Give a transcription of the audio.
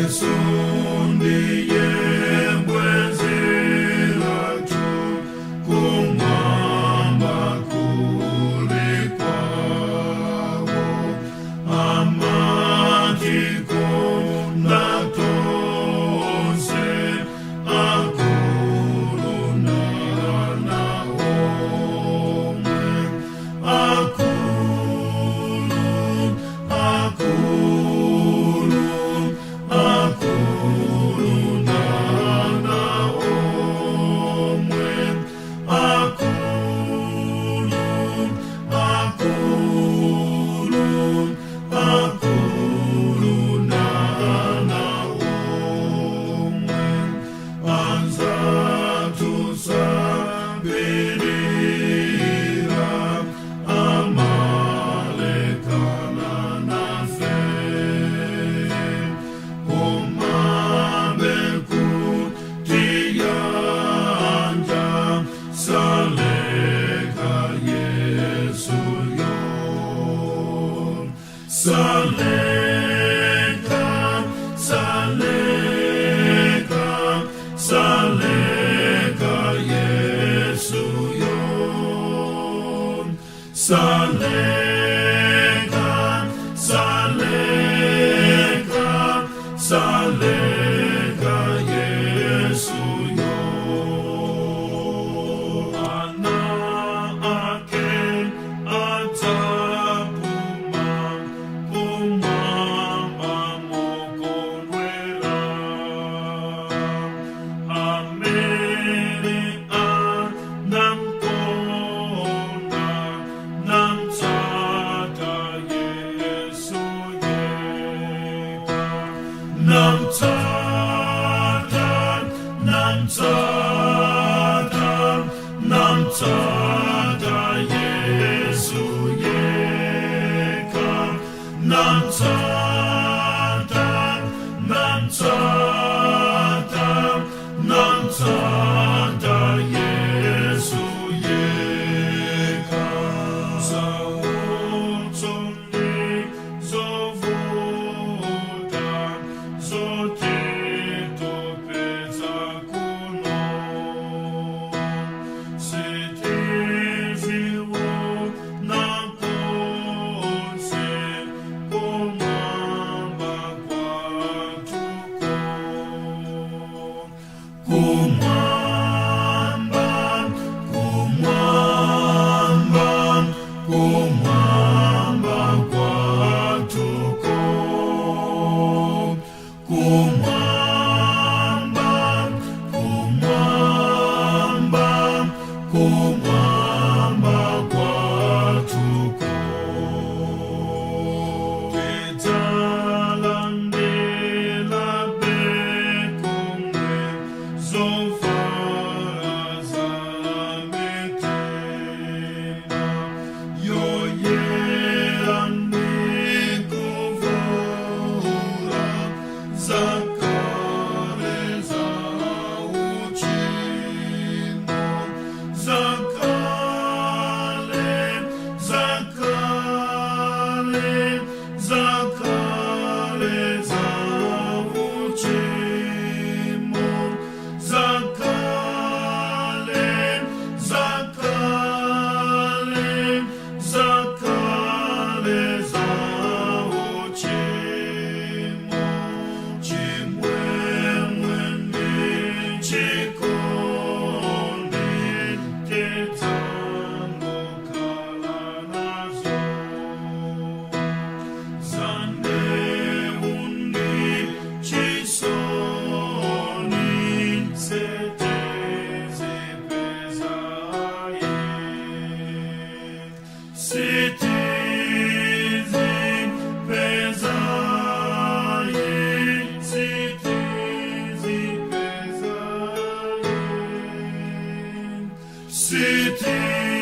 Yesu ndiye bwenzi lathu, kumwamba kuli kwawo, amatikonda tonse, akulu na ana omwe, akulu, akulu, akulu na ana omwe, akulu, akulu, akulu na ana omwe, anzathu sapirira, amalekana nafe, komabe kutiyanja, saleka Yesu yo, saleka, saleka, saleka Yesu yo, saleka, saleka, saleka Yesu yo. Ana ake adzapuma kumwamba mokondwera, amene anamkonda namtsata Yesu yekha, namtsata, namtsata, namtsata Yesu yekha, namtsata, namtsata, namtsata Yesu yekha. Sautso ndi zovuta zotitopetsa kuno, sitiziona konse kumwamba kwathuko, kumwamba, kumwamba, kumwamba kwathuko, kumwamba, kumwamba, kumwamba kwathuko. Tidzalandira komwe zovala za mitima yoyera ndi kuvula zakale za uchimo, zakale, zakale, zakale za uchimo, zakale, zakale, zakale za uchimo, chimwemwe ndi chikondi tidzangokhala nazo, zandewu ndi chisoni sitizipeza ayi, sitizipeza ayi, sitizipeza ayi, sitizi